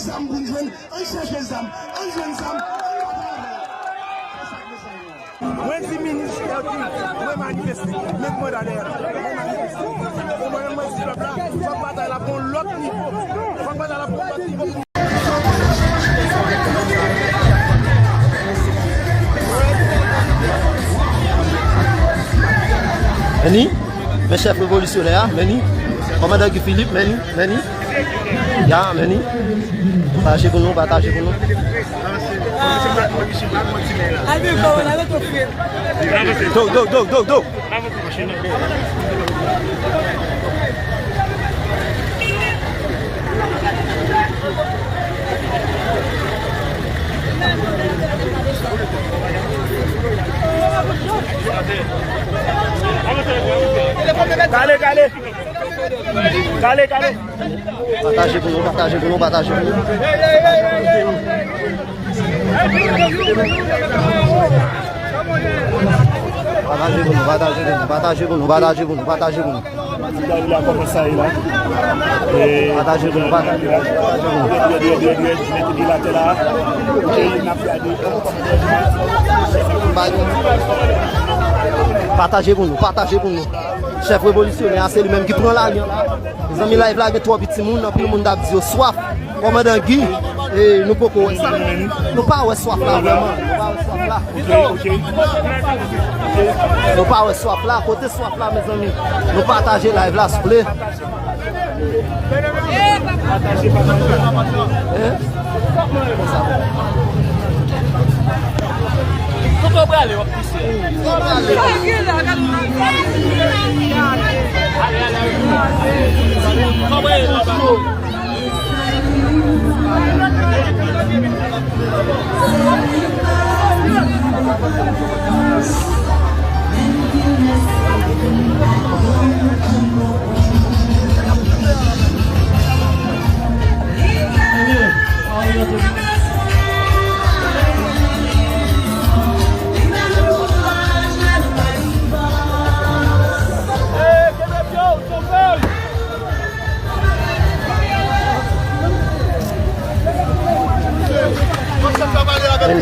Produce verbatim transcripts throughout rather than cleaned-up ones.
Zam pou n jwenn, ann chèche zam, ann jwenn zam, ann batay avè l. Se sa k mesaj mwen. Mwen di minis Pierre Guy, mwen manifeste, met mwen dèyè la, mwen manifeste. Mwen menm mwen di pèp la, fòk batay la pran yon lòt nivo, fòk batay la pran yon lòt nivo. Meni, men chèf revolisyonè a, meni, kòmandan Guy Philippe, meni, meni, ya, meni. Pataje pou nou, pataje pou nou. Dou, dou, dou, dou, dou. Kale, kale. Kale, kale. Pataje pou nou, pataje pou nou, pataje pou nou. Pataje pou nou, pataje pou nou, pataje pou nou, pataje pou nou, pataje pou nou. Pataje pou nou, pataje pou nou, pataje pou nou. Pataje pou nou, pataje pou nou. Chèf revolisyonè a, se li menm ki pran lari an la. Mezanmi, live la gen twòp timoun, anpil moun t ap di yo swaf. Kòmandan Guy, e, nou poko wè sa. Nou pa wè swaf la vrèman. Nou pa wè swaf la. Nou pa wè swaf la. Kote swaf la, mezanmi? Nou pataje live la, souple. Hein? Kote w prale, w ap pise?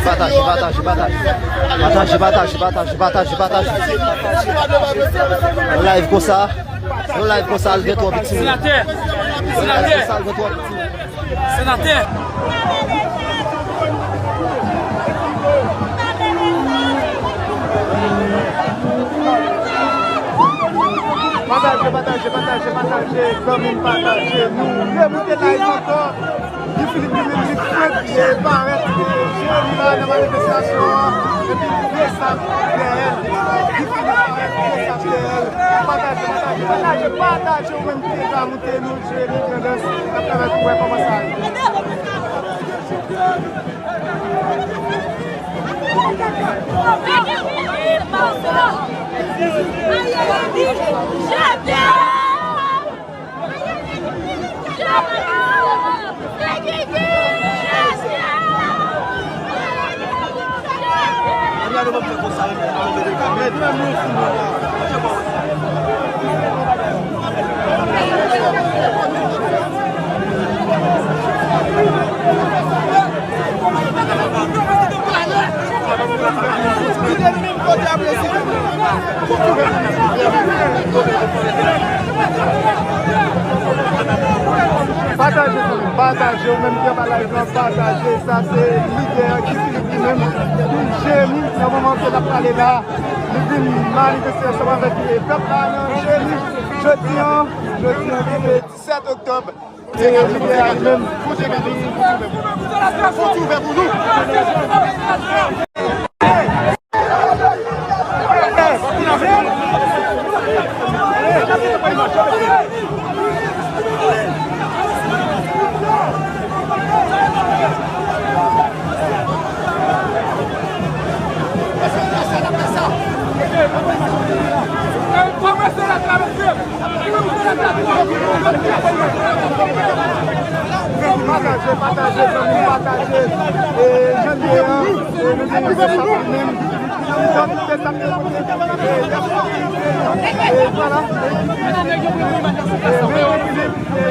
Pataje, pataje, pataje. Pataje, pataje, pataje, pataje, pataje. Yon live konsa. Yon live konsa, al gen twòp timoun. Senatè. Yon live konsa, al gen twòp timoun. Senatè. Pataje, pataje, pataje, pataje, zanmi m, pataje. Nou remoute live ankò. Guy Philippe li menm li fenk parèt, e, Jeremi la nan manifestasyon an, epi de sak dèyè l. Guy Philippe parèt, de sak dèyè l. Pataje, pataje, pataje, pataje, ou menm ki deja moute nou, Jeremi Grandans, n ap pèmèt ou wè kòman sa ye. Pataje, zanmi, pataje, ou menm ki anba live lan, pataje. Sa se lidè Guy Philippe li menm, ki jeni nan moman ke l ap pale la. Li vin manifeste ansanm avèk pèp la nan jeni. Jodi an, jodi an, ki se disèt oktòb, e lidè a li menm, fon ti ouvè pou nou. Pataje, pataje, zanmi, pataje. E, jan l ye an, e, nou gen yon mesaj pou nou menm. Li di se sa k te pote. E, y ap, e, vwala. E, men yo, e,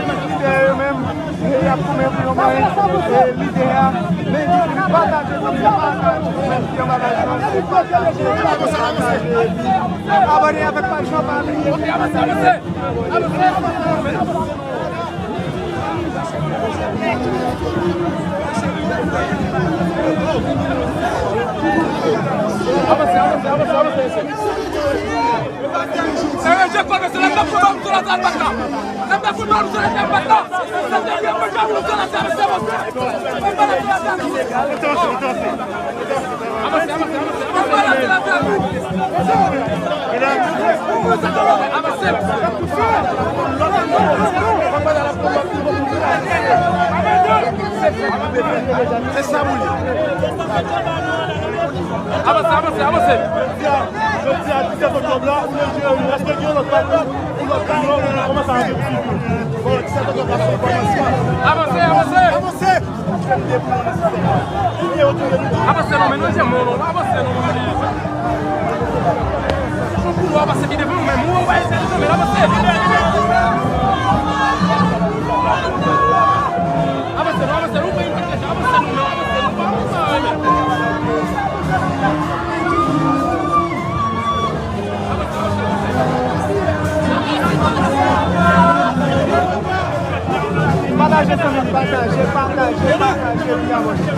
lidè yo menm. Peyi ap goumen pou yon mwayen, e lide a, men di pou pataje, pou pataje, pou yon bagay, pataje, pataje, epi abòne avèk paj lan, pa bliye. Se sa pou li. Avanse, avanse, avanse. Jodi a, jodi a disèt oktòb la, ou vle jere li. Èske gen yon lòt date pou lòt jou yo, pou nou kòmanse avèk disip yo? Bon, disèt oktòb la, se yon kòmansman. Avanse, avanse. Avanse! Avanse non, men nou jere non, avanse non, men. Fon koulwa pase ki devan nou, men nou wè se devan, men avanse. Avanse non, avanse non, nou fè yon pati deja, avanse non, men avanse non, pa, pa, pa. Pataje, zanmi m, pataje, pataje, pataje, li avanse.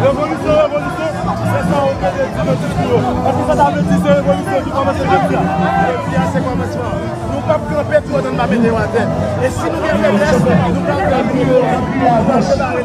Revolisyon, revolisyon, se sa yo te di yo di pou yo. Èske sa ta vle di se revolisyon ki kòmanse jodi a? Jodi a se kòmansman. Nou p ap kanpe tou lontan n pa mete yo atè. E si nou gen feblès, nou pral kanpe yo. Nou pral separe.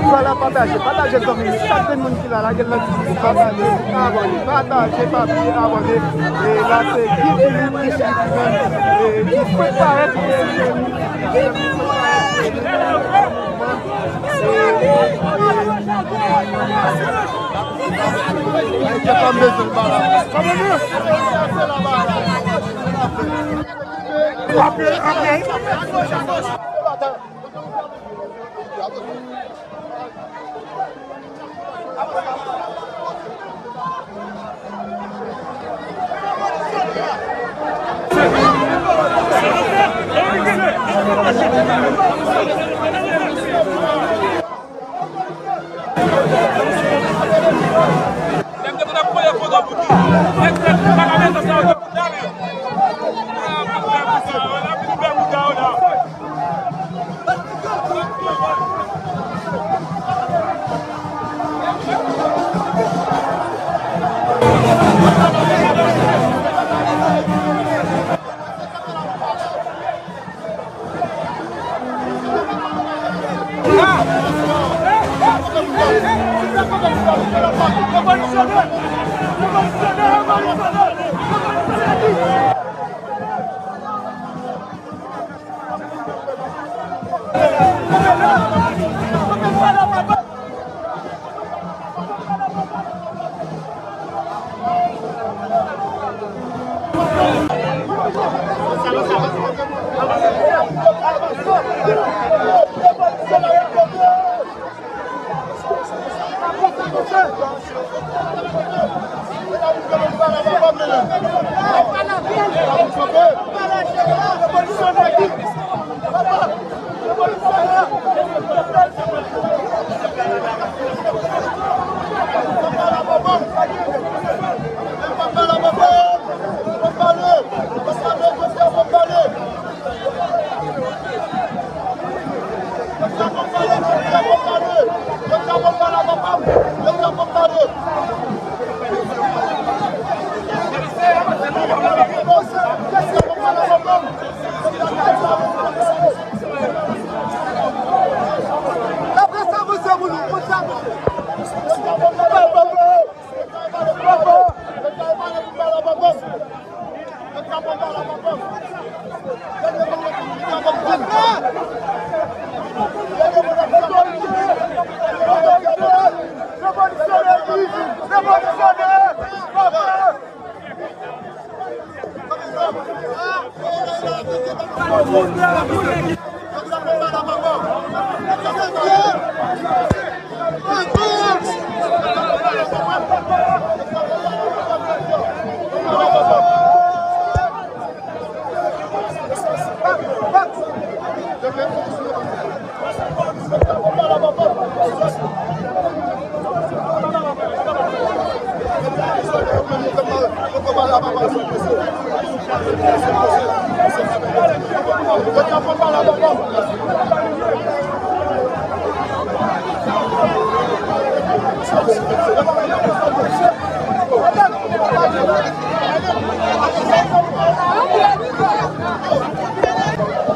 Vwala, pataje, pataje, zanmi m. Chak grenn moun ki la, lage l nan ti group, pataje, abòne, pataje, pa bliye abòne. E la se Guy Philippe, Guy Philippe li menm, e ki fenk parèt, e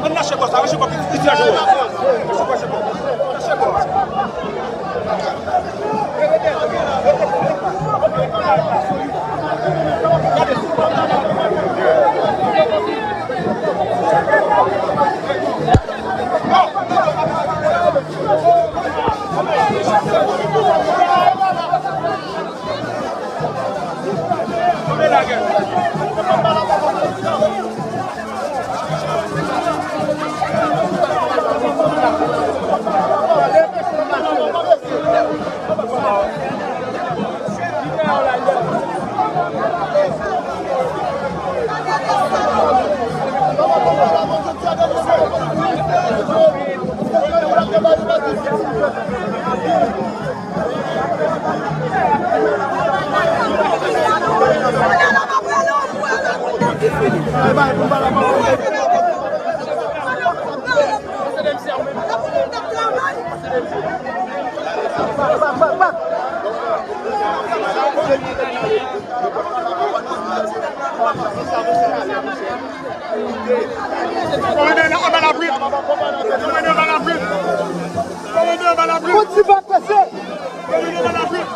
Ann lache bò sa, lache bò, piti, piti, lache bò. Lache bò, lache bò. Fò mete anba labri. Fò mete anba labri. Fò mete anba labri. Fò mete anba labri.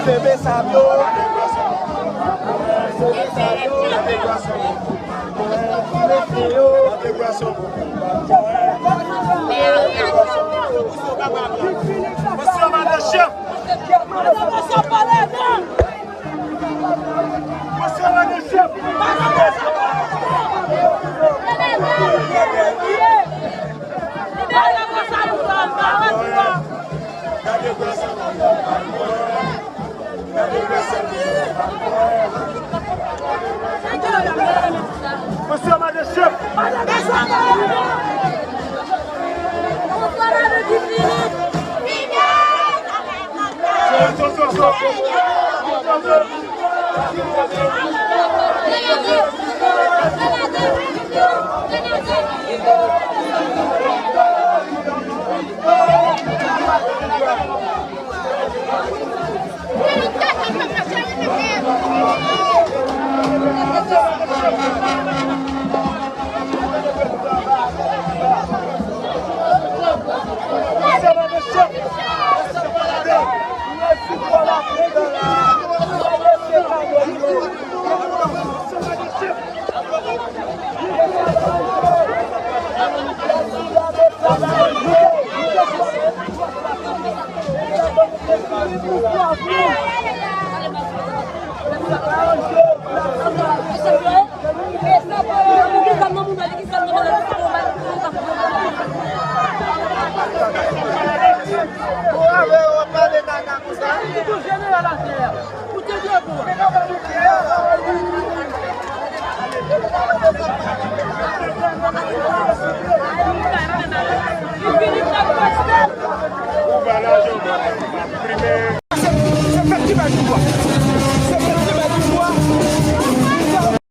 Bebe Sabio. Bebe Sabio. Mesye, madan chèf. Mesye, mande chèf.